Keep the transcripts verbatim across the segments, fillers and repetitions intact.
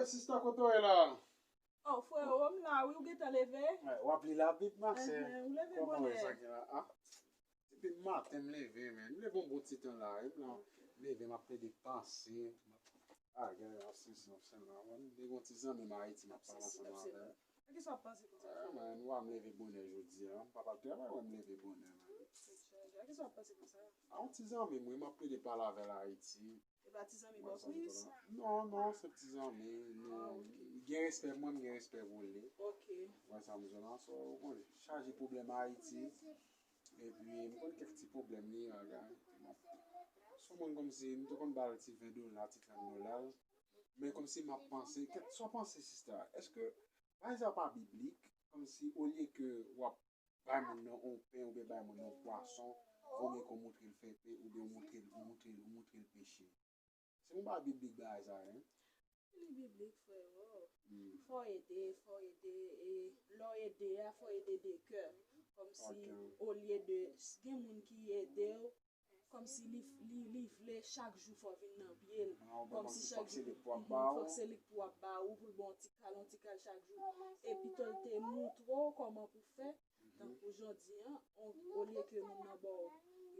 Sista, kote w ye la? Oh, freo, m la, wi, ou gentan leve? Wè, w ap li Labib, ma sè. Enhen, ou leve bonè. Kòman w ye, sa ki la? Ah, depi maten m leve, men. M leve yon bon ti tan la, wi, m la. Ok. M leve, m ap plede panse. Ah, gen yon sens, yon sens la. Mwen, m gen yon ti zanmi m Ayiti, m ap pale ansanm avè l. A kisa w ap panse konsa? Ah, man, ou wè m leve bonè jodi a. M pa t al travay, wè m leve bonè, man. Tèt chaje. A kisa w ap panse konsa? A yon ti zanmi m, wi, m ap plede pale avè l Ayiti. E pa ti zanmi bòkris? Non, non, se ti zanmi. Nou gen respè pou mwen, m gen respè pou li. Ok. Wè sa m di w la, so, bon, chaje pwoblèm Ayiti. Epi, m konn kèk ti pwoblèm li, a, gade. Se yon moun kòmsi, m te konn ba l ti ven dola, ti trant dola. Men kòmsi m ap panse, kèt, sa w panse, sista? Èske bagay sa pa biblik? Kòmsi, olye ke w ap bay moun nan yon pen oubyen bay moun nan yon pwason, vomye ke w moutre l fè pen oubyen w moutre l, w moutre l, w moutre l peche. Se yon bagay biblik bagay sa, wi. Li biblik, freo. Fò w ede, fò w ede, e lè w ede a, fò w ede de kè. Kòmsi, olye de, gen moun ki ede w, kòmsi li, li, li vle chak jou fò w vin nan pye l. Kòmsi chak jou, fòk se li k pou ap ba ou, pou l ba w yon ti kal, yon ti kal chak jou. E pito l te moutre w kòman pou fè, tankou jodi a, olye ke moun nan ba w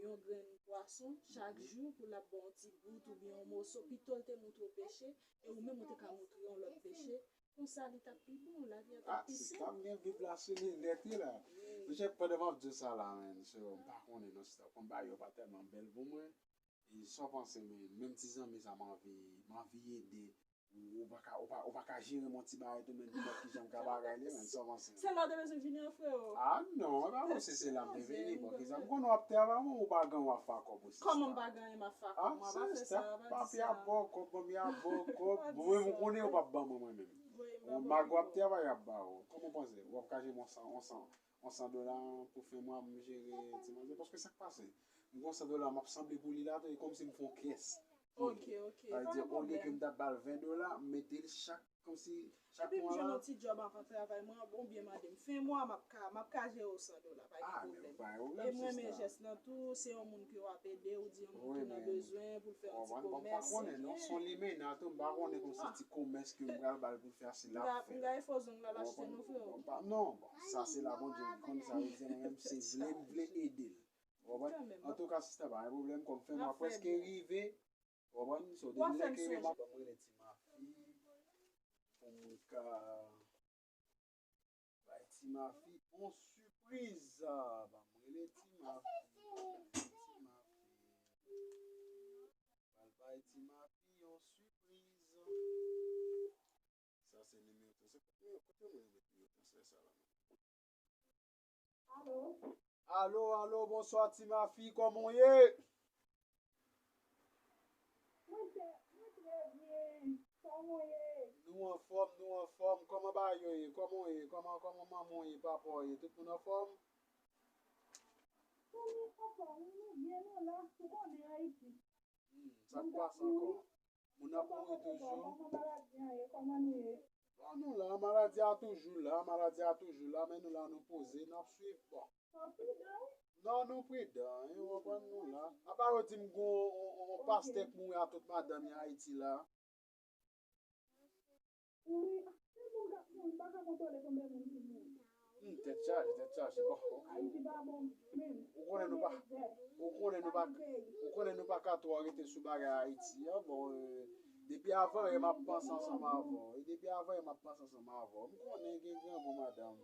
yon grenn pwason chak jou pou l ap ba w yon ti bout oubyen yon moso, pito l te moutre w peche, e ou menm ou te ka moutre yon lòt peche, konsa li t ap pi bon, lavi a t ap pi senp. Ah, sista, m gen Bib la sou li nèt, wi, la. Wi. Monchè, pandan m ap di w sa la, man, so, m pa konnen non, sista, konn bagay yo pa tèlman bèl pou mwen. E sa w panse, men, menm ti zanmi sa, m anvi, m anvi ede. Ou, ou pa ka, ou pa, ou pa ka jere m yon ti bagay tou, men, pou m wè kijan m ka bagay li, men, sa w panse? Se la w te bezwen vini an, freo. Ah, non, e pa kòmsi se la m te vini, bon, kisa m konnen w ap travay, men ou pa gen w ap fè kòb osi. Kòman m pa gen anyen m ap fè kòb? Ah, mwen pa fè sa, pa di sa. Papi ap ba w kòb, manmi ap ba w kòb, bon, men m konnen ou p ap ban mwen, mwen menm. Bon, mago ap travay, ap ba w. Kòman w panse? W ap ka jere m yon san, yon san, yon san dola pou fen mwa pou m jere ti manzè. Paske sa k pase? M gen yon san dola, m ap sanble pou li la tou, e kòmsi m fè yon kès. Ok, ok. Sa vle di, olye ke m t ap ba l ven dola, m mete l chak, kòmsi, chak mwa la. Epi m jwenn yon ti djòb anvan travay mwen, bon, byen mande m. Fen mwa, m ap ka, m ap ka jere w san dola, pa gen pwoblèm. E m renmen jès lan tou, se yon moun ke w ap ede, ou di yon moun ki nan bezwen, pou l fè yon ti komès, se byen. Bon, m pa konnen, non, se yon limena tou, m pa konnen kòmsi ti komès ke m pral ba l pou l fè a, se l ap fè. M ka, m ka fè w zong la, l achte non, freo. Bon, m pa, non, bon, sa se la Bondye ki konn sa, ou di mwen menm, se vle, m vle ede l. Ou konprann? Antouka, sista, pa gen pwoblèm, kòm fen mwa prèske rive. Ou konprann? So, depi lè ke m ap, ban m rele Ti Mafi, pou m ka bay Ti Mafi yon sipriz. Ban m rele Ti Mafi, Ti Mafi. Pral bay Ti Mafi yon sipriz. Sa se nimewo transfè. Kote, kote mwen met nimewo transfè sa la menm? Alo? Alo, alo, bonswa Ti Mafi, kòman w ye? Mwen trè, mwen trè byen. Kòman w ye? Nou anfòm, nou anfòm. Kòman bagay yo ye? Kòman w ye? Kòman, kòman manman w ye? Papa w ye? Tout moun anfòm? Tout moun anfòm, wi, nou byen, nou la. Ou konnen Ayiti. Hmm, sa k pase ankò? Moun ap mouri toujou. Bon, nou la, maladi a toujou la, maladi a toujou la, men nou la, nou poze, n ap swiv. Bon. Non, nou pridan, wi, w konprann, nou la. Apa yo di m gon yon, yon, yon pastè k mouri a tout madanm li Ayiti la. Wi, se moun k ap mouri, m pa ka kontwole konbyen moun ki mouri. Hmm, tèt chaje, tèt chaje. Bon, ok. Ayiti pa bon menm. Ou konnen nou pa, ou konnen nou pa, ou konnen nou pa ka twò rete sou bagay Ayiti an. Bon, euh, depi avan yè m ap panse ansanm avè w. E depi avan yè m ap panse ansanm avè w. M konnen gen grangou madanm.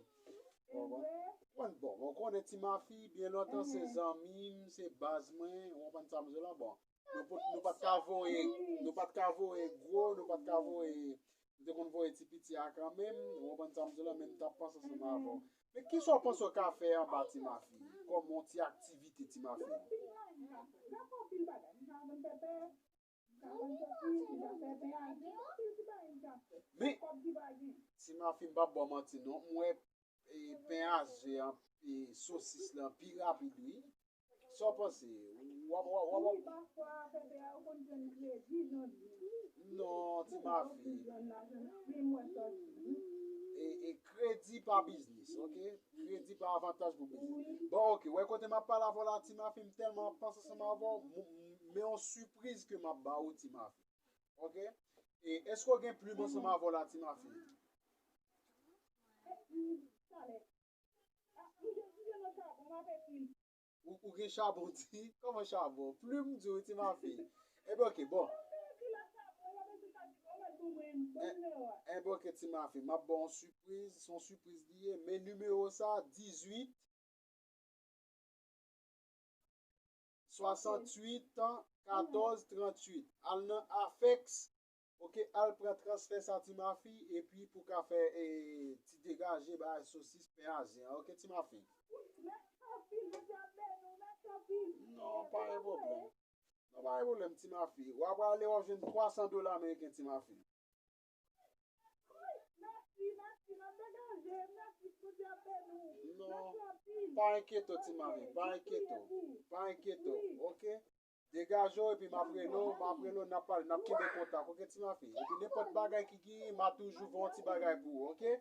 Ou konprann? Bon, bon, ou konnen Ti Mafi, byen lontan se zanmi m, se baz mwen, ou konprann sa m di w la, bon. Nou pot-, nou pa t ka voye, nou pa t ka voye gwo, nou pa t ka voye, nou te konn voye ti piti a kanmenm, ou konprann sa m di w la, men m t ap panse ansanm avè w. Men kisa w panse w ka fè anba Ti Mafi, kòm yon ti aktivite Ti Mafi? Men, Ti Mafi, m p ap ba w manti non, m wè e pen a ze an, e sosis lan pi rapid, wi. Sa w panse? W ap, w ap, w ap, w ap. Wi, pafwa, Pepe a, ou konn jwenn kredi nan li. Non, Ti Mafi. E, e kredi pa biznis, ok? Kredi pa avantaj pou biznis. Bon, ok, wè kote m ap pale avè w la, Ti Mafi, m tèlman ap panse ansanm avè w, m, m, men yon sipriz ke m ap ba ou, Ti Mafi. Ok? E, èske w gen plim ansanm avè w la, Ti Mafi? Ou, ou gen chabon, di? Kòman chabon? Plim di w, Ti Mafi. Enben, oke, bon. Enben, oke, Ti Mafi. M ap ba w yon sipriz, se yon sipriz li ye. Men nimewo sa, dizuit, swasanntuit, katòz, tranntuit. Al nan Afex, oke, al pran transfè sa, Ti Mafi, epi pou ka fè, e, ti degaje bagay sosis pen aze an, oke, Ti Mafi? Non, pa gen pwoblèm. Non, pa gen pwoblèm, Ti Mafi. W ap prale, w ap jwenn twasan dola ameriken, Ti Mafi. Non, pa enkyete w, Ti Mafi, pa enkyete w, pa enkyete w, oke? Degaje w epi m ap rele w, m ap rele w, n ap pale, n ap kenbe kontak, oke, Ti Mafi? Epi nenpòt bagay ki genyen, m a toujou fè yon ti bagay pou ou, oke?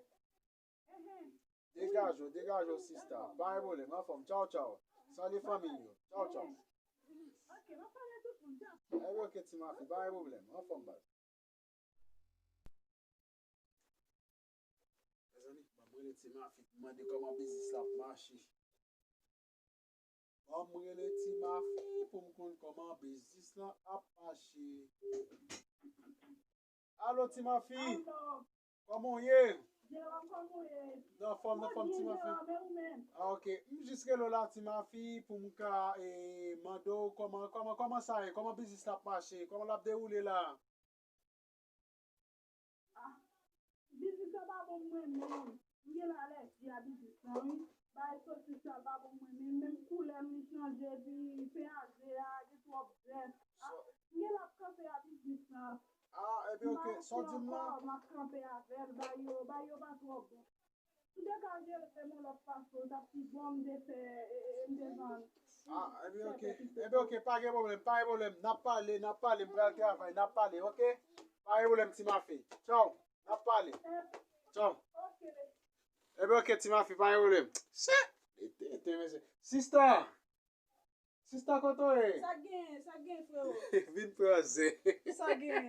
Degaje w, degaje w, sista. Pa gen pwoblèm, anfòm. Tchaw, tchaw. Salye fanmi yo. Tchaw, tchaw. Enben, oke, Ti Mafi, pa gen pwoblèm. Anfòm, baz. Mezanmi, ban m rele Ti Mafi pou m mande kòman biznis la ap mache. Ban m rele Ti Mafi pou m konn kòman biznis lan ap mache. Alo, Ti Mafi. Alo. Kòman w ye? Jeròm, kòman w ye? Nan fòm, nan fòm, Ti Mafi. Jeròm, e ou menm? Ah, oke. M jis rele w la, Ti Mafi, pou m ka, e, mande w kòman, kòman, kòman sa ye? Kòman biznis la ap mache? Kòman l ap dewoule la? Ah, biznis la pa bon pou mwen menm. M gen alèji a biznis lan, wi. Bay sosis sa pa bon pou mwen menm. Menm koulè m li chanje, epi pen aze a gen twòp grès. Ah, m gen la ap kanpe a biznis lan. Ah, ebyen, oke, sa w di m la? M ap kanpe avè l, bay yo, bay yo pa twò bon. Si w te ka jere m yon lòt fason, l t ap pi bon, m te fè, e, e, e, m te vann. Ah, ebyen, oke. Ebyen, oke, pa gen pwoblèm, pa gen pwoblèm. N ap pale, n ap pale, m pral travay, n ap pale, oke? Pa gen pwoblèm, Ti Mafi. Tchaw, n ap pale. Tchaw. Ebyen, oke, Ti Mafi, pa gen pwoblèm. Se, e, e, e, mesye. Sista! Sista, kote w ye? Sa gen, sa gen, freo. Vin pran zen. Sa gen.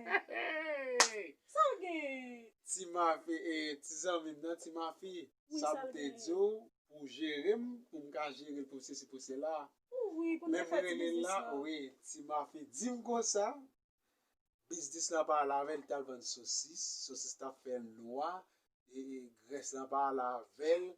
Sa gen. Ti Mafi, e, ti zanmi m nan, Ti Mafi. Wi, sa l te di w pou w jere m, pou m ka jere l, pou sesi, pou sela. Wi, pou nou fè ti biznis la. Wi, Ti Mafi di m konsa, biznis la pa al avè l, li t al vann sosis, sosis t ap fè l nwa, e, e, grès lan pa al avè l.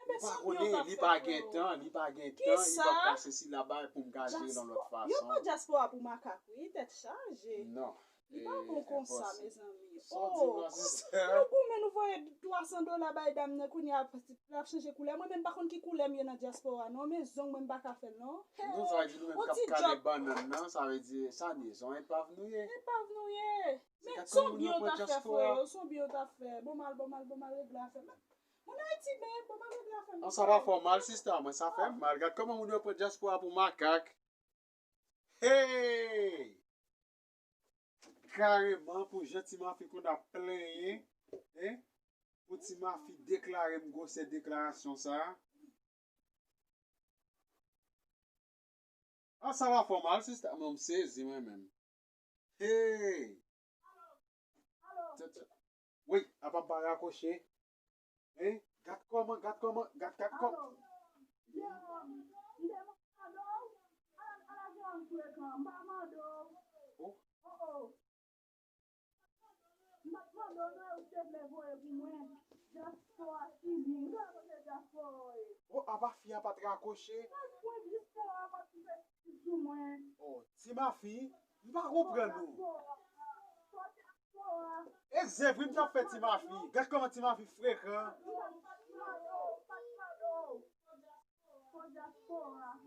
Li pa konnen, li pa gen tan, li pa gen tan, li pa ka sesi la bay pou m ka jere l yon lòt fason. Yo pran dyaspora pou makak, wi, tèt chaje. Non. Li pa bon konsa, mezanmi. Oh, nou goumen, nou voye twa san dola bay dam nan, kounye a l ap chanje koulè. Mwen menm, m pa konn ki koulè m ye nan dyaspora, non, men zong mwen, m pa ka fè l, non. Non, sa vle di nou menm k ap kale bannann nan, sa vle di sa, ni zon epav nou ye. Epav nou ye. Men se yon byen yo ta fè, freo, se yon byen yo ta fè. Bon mal, bon mal, bon mal, regle afè. Moun Ayiti, men, bon mal, regle afè. Non, sa pa fè w mal, sista, mwen, sa fè m mal. Gad kòman moun yo pran dyaspora pou makak. Hey! Kareman, pou jan Ti Mafi konn ap plenyen, hein? Pou Ti Mafi deklare m gwosè deklarasyon sa a. Ah, sa va fè w mal, sista. Mwen, m sezi, mwen menm. Hey! Tè, tè. Wi, apa m pa rakwoche? Hein? Gad kòman, gad kòman, gad, gad kòman. Alo, Jeròm, m te mande w, ala, ala Jeròm sou ekran, m pa mande w. Oh. Oh, oh. M pa t mande w non, ou te vle voye pou mwen. Dyaspora Chili, m ta kote dyaspora w ye. Oh, apa fi a pa t rakwoche? Pas mwen dyaspora pa t fè sou mwen. Oh, Ti Mafi, m pa konprann ou. E zèv wi m t ap fè Ti Mafi. Gad kòman Ti Mafi frekan.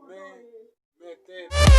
Men, men tèt.